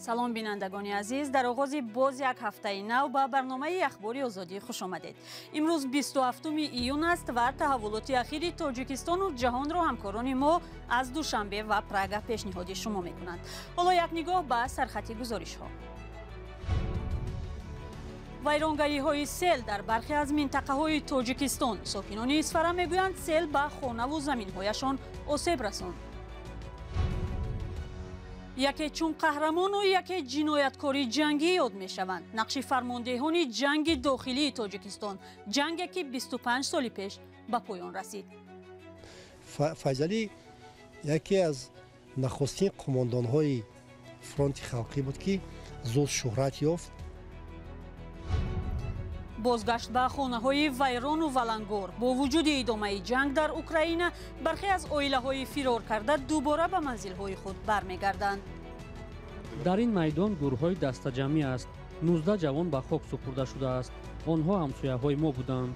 Салом бинандагони азиз, дар оғози боз як ҳафтаи нав ба барномаи Ахбори Озодӣ хуш омадед. Имрӯз 27 июн аст ва таҳаввулоти ахири Тоҷикистону ҷаҳонро ҳамкорони мо аз Душанбе ва Прага пешниҳоди шумо мекунанд. Ҳоло як нигоҳ ба сархати гузоришҳо. Вайронгариҳои сел дар бархе аз минтақаҳои Тоҷикистон. Сокинони Исфара мегӯянд, сел ба хонаву заминҳояшон осеб расонд. Яке чун қаҳрамону яке ҷинояткори ҷангӣ ёд мешаванд. Нақши фармондеҳони ҷанги дохилии Тоҷикистон, ҷанге ки 25 соли пеш ба поён расид. Файзалӣ яке аз нахустин қумондонҳои фронти халқӣ буд, ки зуд шӯҳрат ёфт. Бозгашт ба хонаҳои вайрону валангор. Бо вуҷуди идомаи ҷанг дар Украина, бархе аз оилаҳои фирор карда дубора ба манзилҳои худ бармегарданд. Дар ин майдон гурӯҳҳои дастаҷамъӣ аст. 19 ҷавон ба хок супурда шудааст. Онҳо ҳамсояҳои мо буданд.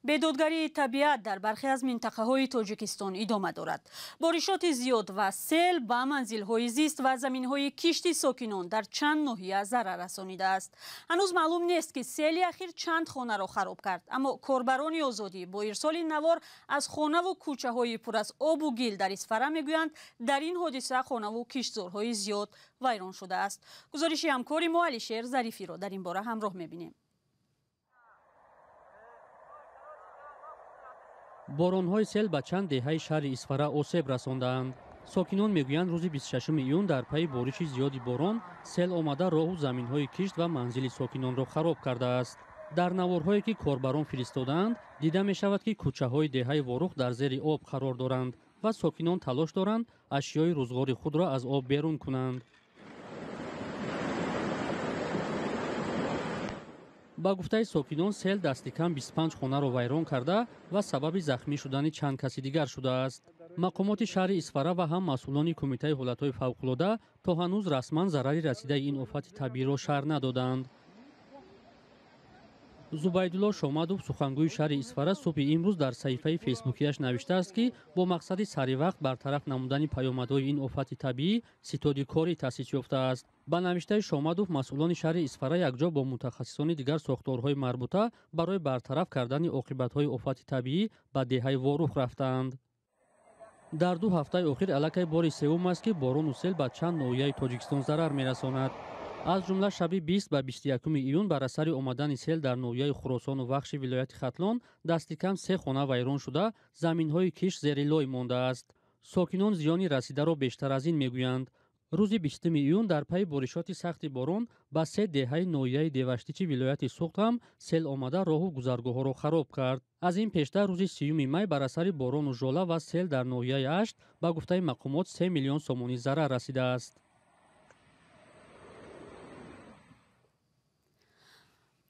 Бедодгарии табиат дар бархе аз минтақаҳои Тоҷикистон идома дорад. Боришоти зиёд ва сел ба манзилҳои зист ва заминҳои кишти сокинон дар чанд ноҳия зарар расонидааст. Ҳанӯз маълум нест, ки сели ахир чанд хонаро хароб кард, аммо корбарони Озодӣ бо ирсоли навор аз хонаву кӯчаҳои пур аз обу гил дар Исфара мегӯянд, дар ин ҳодиса хонаву киштзорҳои зиёд вайрон шудааст. Гузориши ҳамкори мо Алишер Зарифиро дар ин бора ҳамроҳ мебинем. Боронҳои сел ба чанд деҳаи шаҳри Исфара осеб расондаанд. Сокинон мегӯянд, рӯзи 26 июн дар пайи бориши зиёди борон сел омада роҳу заминҳои кишт ва манзили сокинонро хароб кардааст. Дар наворҳое ки корбарон фиристодаанд, дида мешавад, ки кӯчаҳои деҳаи Ворух дар зери об қарор доранд ва сокинон талош доранд ашёи рӯзғори худро аз об берун кунанд. Ба гуфтаи сокинон, сел дасти кам 25 хонаро вайрон карда ва сабаби захмӣ шудани чанд каси дигар шудааст. Мақомоти шаҳри Исфара ва ҳам масъулони кумитаи ҳолатҳои фавқулода то ҳанӯз расман зарари расидаи ин офати табииро шарҳ надоданд. Зубайдулло Шомадов, сухангӯи шаҳри Исфара, субҳи имрӯз дар саҳифаи фейсбукияш навиштааст, ки бо мақсади саривақт бартараф намудани паёмадҳои ин офати табиӣ ситоди корӣ таъсис ёфтааст. Ба навиштаи Шомадов, масъулони шаҳри Исфара якҷо бо мутахассисони дигар сохторҳои марбута барои бартараф кардани оқибатҳои офати табиӣ ба деҳаи Ворух рафтаанд. Дар 2 ҳафтаи охир аллакай бори севум аст, ки борону сел ба чанд ноҳияи Тоҷикистон зарар мерасонад. Аз ҷумла шаби 20 ба 21 июн бар асари омадани сел дар ноҳияи Хуросону Вахши вилояти Хатлон дасти кам 3 хона вайрон шуда, заминҳои кишт зери лой мондааст. Сокинон зиёни расидаро бештар аз ин мегӯянд. Рӯзи 20 июн дар пайи боришоти сахти борон ба 3 деҳаи ноҳияи Деваштичи вилояти Суғд ҳам сел омада роҳу гузаргоҳҳоро хароб кард. Аз ин пештар рӯзи 30 май бар асари борону жола ва сел дар ноҳияи Ашт ба гуфтаи мақомот 3 миллион сомонӣ зарар расидааст.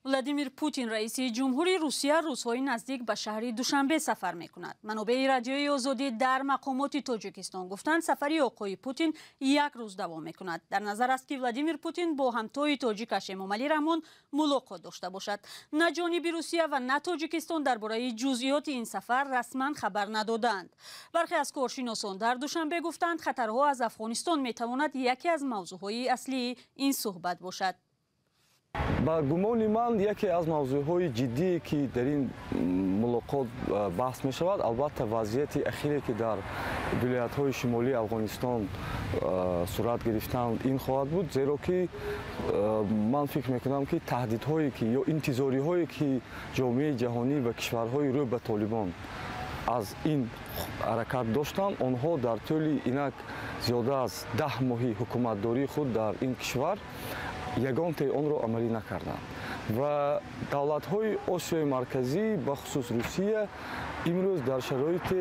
Владимир Путин, раиси ҷумҳури Русия, рӯзҳои наздик ба шаҳри Душанбе сафар мекунад. Манобеи радиои Озодӣ дар мақомоти Тоҷикистон гуфтанд, сафари оқои Путин як рӯз давом мекунад. Дар назар аст, ки Владимир Путин бо ҳамтои тоҷикаш Эмомалӣ Раҳмон мулоқот дошта бошад. На ҷониби Русия ва на Тоҷикистон дар бораи ҷузъиёти ин сафар расман хабар надодаанд. Бархе аз коршиносон дар Душанбе гуфтанд, хатарҳо аз Афғонистон метавонад яке аз мавзӯъҳои аслии ин суҳбат бошад. Ба гумони ман, яке аз мавзӯъҳои ҷиддие, ки дар ин мулоқот баҳс мешавад, албатта вазъияти ахире, ки дар вилоятҳои шимолии Афғонистон сурат гирифтанд, ин хоҳад буд, зеро ки ман фикр мекунам, ки таҳдидҳое ки ё интизориҳое ки ҷомеаи ҷаҳонӣ ва кишварҳои рӯ ба Толибон аз ин ҳаракат доштанд, онҳо дар тӯли инак зиёда аз 10 моҳи ҳукуматдории худ дар ин кишвар ягонтаи онро амалӣ накарданд ва давлатҳои Осиёи Марказӣ, бахусус Русия, имрӯз дар шароите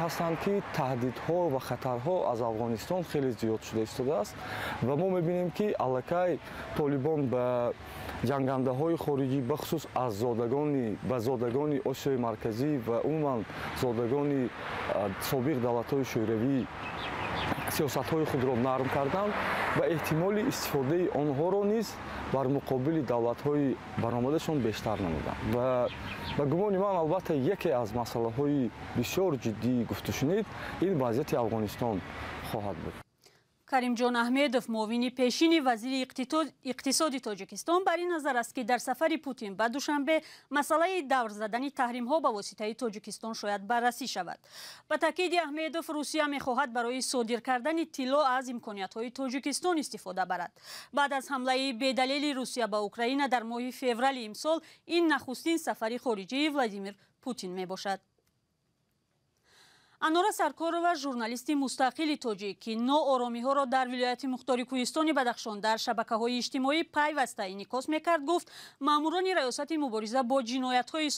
ҳастанд, ки таҳдидҳо ва хатарҳо аз Афғонистон хеле зиёд шуда истодааст ва мо мебинем, ки аллакай Толибон ба ҷангандаҳои хориҷӣ, бахусус аз ба зодагони Осиёи Марказӣ ва умуман зодагони собиқ давлатҳои шӯравӣ сиёсатҳои худро нарм карданд ва эҳтимоли истифодаи онҳоро низ бар муқобили давлатҳои баромадашон бештар намуданд. Ва ба гумони ман, албатта, яке аз масъалаҳои бисёр ҷиддии гуфтушунид ин вазъияти Афғонистон хоҳад буд. Каримҷон Аҳмедов, муовини пешини вазири иқтисоди Тоҷикистон, бар ин назар аст, ки дар сафари Путин ба Душанбе масъалаи давр задани таҳримҳо ба воситаи Тоҷикистон шояд баррасӣ шавад. Ба таъкиди Аҳмедов, Русия мехоҳад барои содир кардани тилло аз имкониятҳои Тоҷикистон истифода барад. Баъд аз ҳамлаи бедалели Русия ба Украина дар моҳи феврали имсол, ин нахустин сафари хориҷии Владимир Путин мебошад. Анора Саркорова, журналисти мустақили тоҷик, ки нооромиҳоро дар вилояти мухтори Кӯҳистони Бадахшон дар шабакаҳои иҷтимоӣ пайваста инъикос мекард, гуфт, маъмурони Раёсати мубориза бо ҷиноятҳои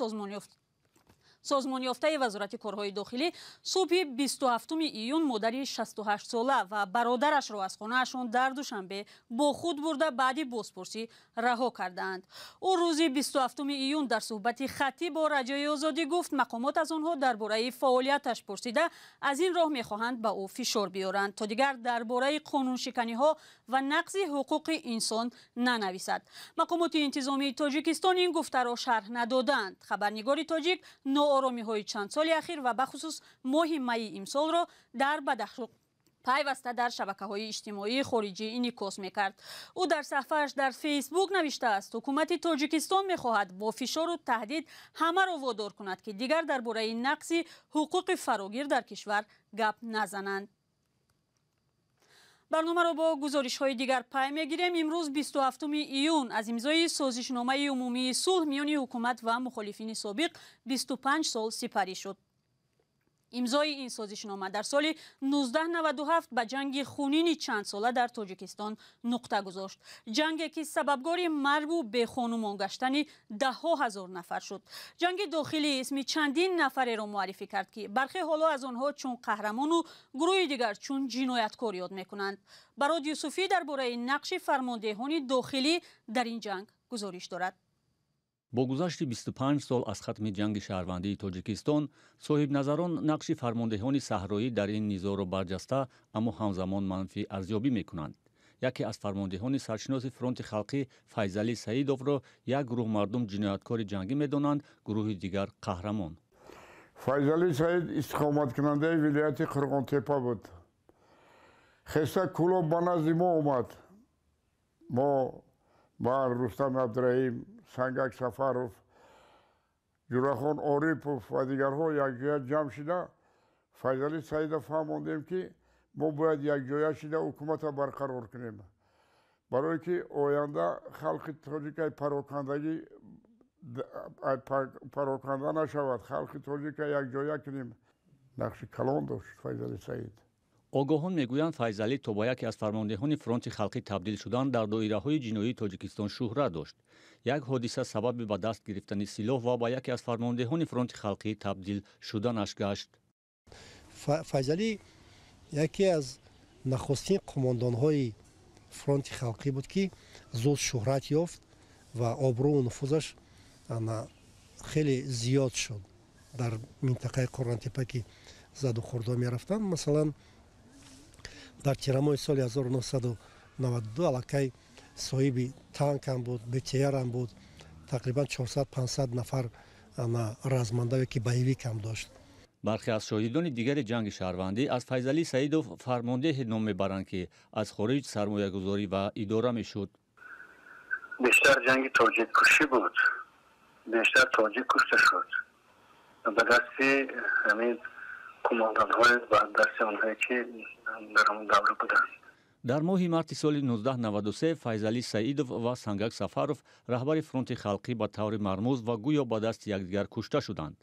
созмонёфтаи Вазорати корҳои дохилӣ субҳи 27 июн модари 68-сола ва бародарашро аз хонаашон дар Душанбе бо худ бурда, баъди бозпурсӣ раҳо кардаанд. Ӯ рӯзи 27 июн дар суҳбати хаттӣ бо Радиои Озодӣ гуфт, мақомот аз онҳо дар бораи фаъолияташ пурсида, аз ин роҳ мехоҳанд ба ӯ фишор биёранд, то дигар дар бораи қонуншиканиҳо ва нақзи ҳуқуқи инсон нанависад. Мақомоти интизомии Тоҷикистон ин гуфтаро шарҳ надодаанд. Хабарнигори тоҷик нооромиҳои чанд соли ахир ва бахусус моҳи майи имсолро дар Бадахшон пайваста дар шабакаҳои иҷтимоии хориҷӣ инъикос мекард. Ӯ дар саҳфааш дар Фейсбук навиштааст, ҳукумати Тоҷикистон мехоҳад бо фишору таҳдид ҳамаро водор кунад, ки дигар дар бораи нақзи ҳуқуқи фарогир дар кишвар гап назананд. Барномаро бо гузоришҳои дигар пай мегирем. Имрӯз, 27 июн, аз имзои созишномаи умумии сулҳ миёни ҳукумат ва мухолифини собиқ 25 сол сипарӣ шуд. Имзои ин созишнома дар соли 1997 ба ҷанги хунини чандсола дар Тоҷикистон нуқта гузошт, ҷанге ки сабабгори маргу бехонумон гаштани даҳҳо ҳазор нафар шуд. Ҷанги дохилӣ исми чандин нафареро муаррифӣ кард, ки бархе ҳоло аз онҳо чун қаҳрамону гурӯҳи дигар чун ҷинояткор ёд мекунанд. Барод Юсуфӣ дар бораи нақши фармондеҳони дохилӣ дар ин ҷанг гузориш дорад. Бо гузашти 25 сол аз хатми ҷанги шаҳрвандии Тоҷикистон, соҳибназарон нақши фармондеҳони саҳроӣ дар ин низоъро барҷаста, аммо ҳамзамон манфӣ арзёбӣ мекунанд. Яке аз фармондеҳони саршиноси фронти халқӣ, Файзалӣ Саидовро, як гурӯҳ мардум ҷинояткори ҷангӣ медонанд, гурӯҳи дигар қаҳрамон. Файзалӣ Саид истиқоматкунандаи вилояти Қурғонтепа буд. Хеста Кӯлоб ба назди мо омад. Мо, ман, Рустам Абдураҳим, Сангак Сафаров, Ҷурахон Орипов ва дигарҳо якҷоя ҷамъ шида, Файзалӣ Саидов фаҳмондем, ки мо бояд якҷоя шида ҳукуматро барқарор кунем, барое ки оянда халқи тоҷикай парокандагӣ пароканда нашавад, халқи тоҷика якҷоя кунем. Нақши калон дошт Файзалӣ Саид. Огоҳон мегӯянд, Файзалӣ то ба яке аз фармондеҳони фронти халқӣ табдил шудан дар доираҳои ҷиноии Тоҷикистон шӯҳрат дошт. Як ҳодиса сабаби ба даст гирифтани силоҳ ва ба яке аз фармондеҳони фронти халқӣ табдил шуданаш гашт. Файзалӣ яке аз нахустин қумондонҳои фронти халқӣ буд, ки зуд шӯҳрат ёфт ва обрӯу нуфузаш хеле зиёд шуд дар минтақаи Қурғонтепа, ки заду хӯрдҳо мерафтанд. Масалан, дар тирамоҳи соли 1992 аллакай соҳиби танкам буд, БТРам буд, тақрибан 400-500 нафар размандае ки боевикам дошт. Бархе аз шоҳидони дигари ҷанги шаҳрвандӣ аз Файзалӣ Саидов фармондеҳе ном мебаранд, ки аз хориҷ сармоягузорӣ ва идора мешуд. Бештар ҷанги тоҷиккушӣ буд, бештар тоҷик кушта шуд ба дасти ҳамин кумонданҳои, ба дасти онҳое ки дар он давра буданд. Дар моҳи марти соли 1993 Файзалӣ Саидов ва Сангак Сафаров, раҳбари фронти халқӣ, ба таври мармуз ва гӯё ба дасти якдигар кушта шуданд.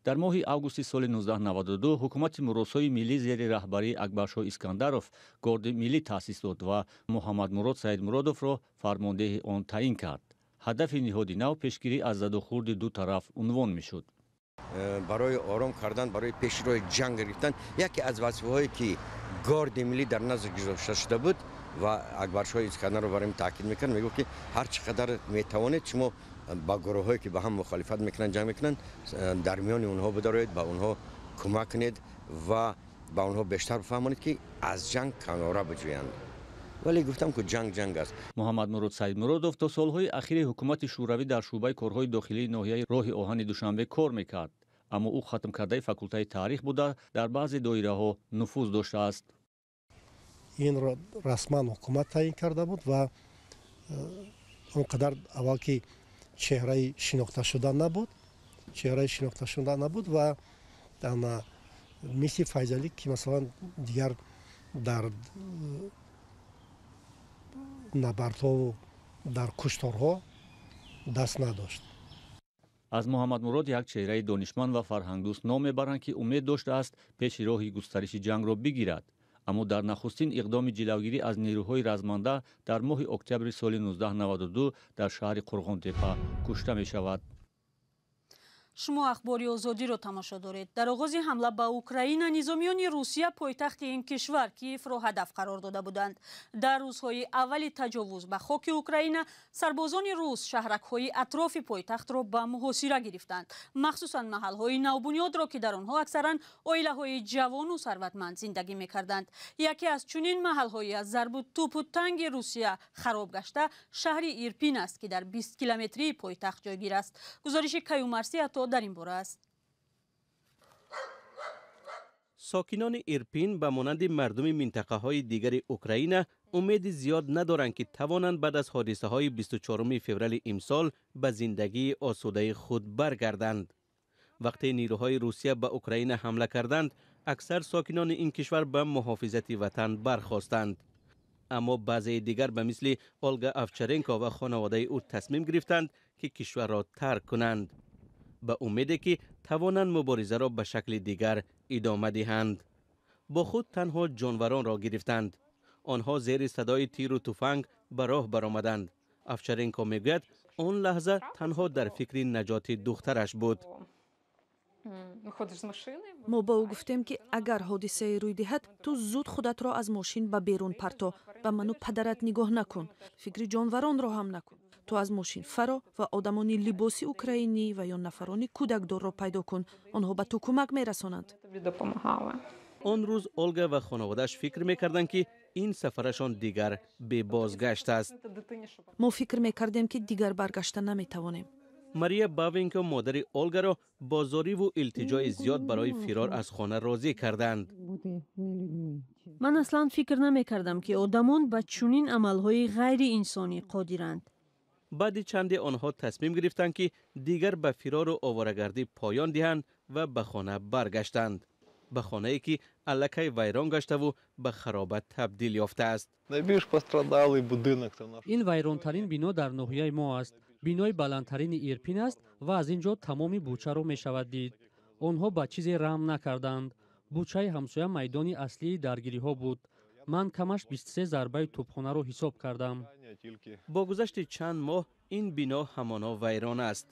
Дар моҳи августи соли 1992 ҳукумати муросои миллӣ зери раҳбарии Акбаршоҳ Искандаров Горди миллӣ таъсис дод ва Муҳаммадмурод Саидмуродовро фармондеҳи он таъин кард. Ҳадафи ниҳоди нав пешгирӣ аз задухӯрди ду тараф унвон мешуд. Барои ором кардан, барои пеши роҳи ҷанг гирифтан, яке аз вазифаҳое ки Горди миллӣ дар назар гузошта шуда буд ва Акбаршоҳ Искандаров барои таъкид мекард, мегуфт, ки ҳар чӣ қадар метавонед, шумо ба гурӯҳҳое ки ба ҳам мухолифат мекунанд, ҷанг мекунанд, дар миёни онҳо бидароед, ба онҳо кӯмак кунед ва ба онҳо бештар бифаҳмонед, ки аз ҷанг канора биҷӯянд. Вале гуфтам, ки ҷанг ҷанг аст. Муҳаммадмурод Саидмуродов то солҳои ахири ҳукумати Шӯравӣ дар шӯъбаи корҳои дохилии ноҳияи роҳи оҳани Душанбе кор мекард, аммо ӯ хатмкардаи факултаи таърих буда, дар баъзе доираҳо нуфуз доштааст. Инро расман ҳукумат таъин карда буд ва он қадар аввал ки чеҳраи шинохташуда набуд, чеҳраи шинохташуда набуд ва мисли Файзалӣ ки масалан дигар дар набардҳову дар кушторҳо даст надошт. Аз Муҳаммадмурод як чеҳраи донишманд ва фарҳангдӯст ном мебаранд, ки умед доштааст пеши роҳи густариши ҷангро бигирад. Аммо дар нахустин иқдоми ҷилавгирӣ аз нерӯҳои разманда дар моҳи октябри соли 1992 дар шаҳри Қурғонтепа кушта мешавад. Шумо Ахбори Озодиро тамошо доред. Дар оғози ҳамла ба Украина низомиёни Русия пойтахти ин кишвар Киевро ҳадаф қарор дода буданд. Дар рӯзҳои аввали таҷовуз ба хоки Украина сарбозони рус шаҳракҳои атрофи пойтахтро ба муҳосира гирифтанд, махсусан маҳалҳои навбунёдро, ки дар онҳо аксаран оилаҳои ҷавону сарватманд зиндагӣ мекарданд. Яке аз чунин маҳалҳои аз зарбу тӯпу танги Русия хароб гашта шаҳри Ирпин аст, ки дар 20 километрии пойтахт ҷойгир аст. Гузориши Каюмарси ато дар ин бора аст. Сокинони Ирпин ба монанди мардуми минтақаҳои дигари Украина умеди зиёд надоранд, ки тавонанд баъд аз ҳодисаҳои 24 феврали имсол ба зиндагии осудаи худ баргарданд. Вақте нерӯҳои Русия ба Украина ҳамла карданд, аксар сокинони ин кишвар ба муҳофизати ватан бархостанд. Аммо баъзеи дигар ба мисли Олга Овчаренко ва хонаводаи ӯ тасмим гирифтанд, ки кишварро тарк кунанд, ба умеде ки тавонанд муборизаро ба шакли дигар идома диҳанд. Бо худ танҳо ҷонваронро гирифтанд. Онҳо зери садои тиру туфанг ба роҳ баромаданд. Овчаренко мегӯяд, он лаҳза танҳо дар фикри наҷоти духтараш буд. Мо ба ӯ гуфтем, ки агар ҳодисае рӯй диҳад, ту зуд худатро аз мошин ба берун парто, ба ману падарат нигоҳ накун, фикри ҷонваронро ҳам накун. Ту аз мошин фаро ва одамони либоси украинӣ ва ё нафарони кӯдакдорро пайдо кун, онҳо ба ту кӯмак мерасонанд. Он рӯз Олга ва хонаводааш фикр мекарданд, ки ин сафарашон дигар бебозгашт аст. Мо фикр мекардем, ки дигар баргашта наметавонем. Мария Бавенко модари Олгаро бо зориву илтиҷои зиёд барои фирор аз хона розӣ карданд. Ман аслан фикр намекардам, ки одамон ба чунин амалҳои ғайриинсонӣ қодиранд. Баъди чанде онҳо тасмим гирифтанд, ки дигар ба фирору оворагардӣ поён диҳанд ва ба хона баргаштанд, ба хонае ки аллакай вайрон гаштаву ба хароба табдил ёфтааст. Ин вайронтарин бино дар ноҳияи мо аст. Бинои баландтарини Ирпин аст ва аз ин ҷо тамоми бучаро мешавад дид. Онҳо ба чизе раҳм накарданд. Бучаи ҳамсоя майдони аслии даргириҳо буд. Ман камаш 23 зарбаи тӯбхонаро ҳисоб кардам. Бо гузашти чанд моҳ ин бино ҳамоно вайрон аст,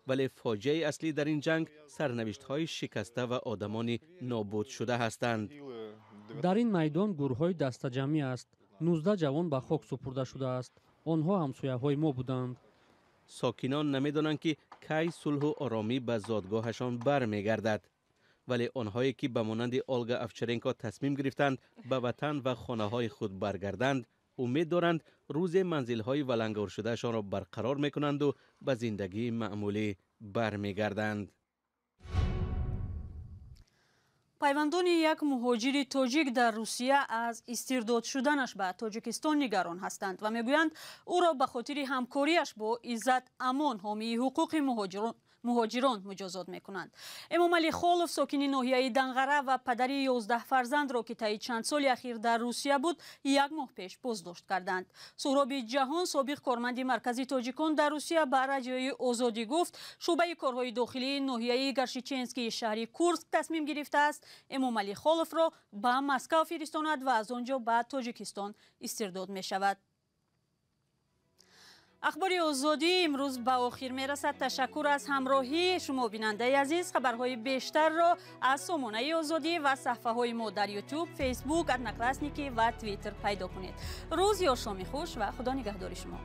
вале фоҷиаи аслӣ дар ин ҷанг сарнавиштҳои шикаста ва одамони нобудшуда ҳастанд. Дар ин майдон гурҳои дастаҷамъӣ аст. 19 ҷавон ба хок супурда шудааст. Онҳо ҳамсояҳои мо буданд. Сокинон намедонанд, ки кай сулҳу оромӣ ба зодгоҳашон бармегардад, вале онҳое ки ба монанди Олга Овчаренко тасмим гирифтанд ба ватан ва хонаҳои худ баргарданд, умед доранд рӯзе манзилҳои валангоршудаашонро барқарор мекунанду ба зиндагии маъмулӣ бармегарданд. Пайвандони як муҳоҷири тоҷик дар Русия аз истирдод шуданаш ба Тоҷикистон нигарон ҳастанд ва мегӯянд, ӯро ба хотири ҳамкориаш бо Иззат Амон, ҳомии ҳуқуқи муҳоҷирон, муҷозот мекунанд. Эмомалӣ Холов, сокини ноҳияи Данғара ва падари 11 фарзандро, ки таи чанд соли ахир дар Русия буд, як моҳ пеш боздошт карданд. Суҳроби Ҷаҳон, собиқ корманди Маркази тоҷикон дар Русия, ба Радиои Озодӣ гуфт, шӯъбаи корҳои дохилии ноҳияи Гаршиченскии шаҳри Курск тасмим гирифтааст Эмомалӣ Холовро ба Москав фиристонад ва аз он ҷо ба Тоҷикистон истирдод мешавад. Ахбори Озодӣ имрӯз ба охир мерасад. Ташаккур аз ҳамроҳии шумо, бинандаи азиз. Хабарҳои бештарро аз сомонаи Озодӣ ва саҳфаҳои мо дар Ютуб, Фейсбук, Одноклассники ва Твиттер пайдо кунед. Рӯз ё шоми хуш ва Худо нигаҳдори шумо.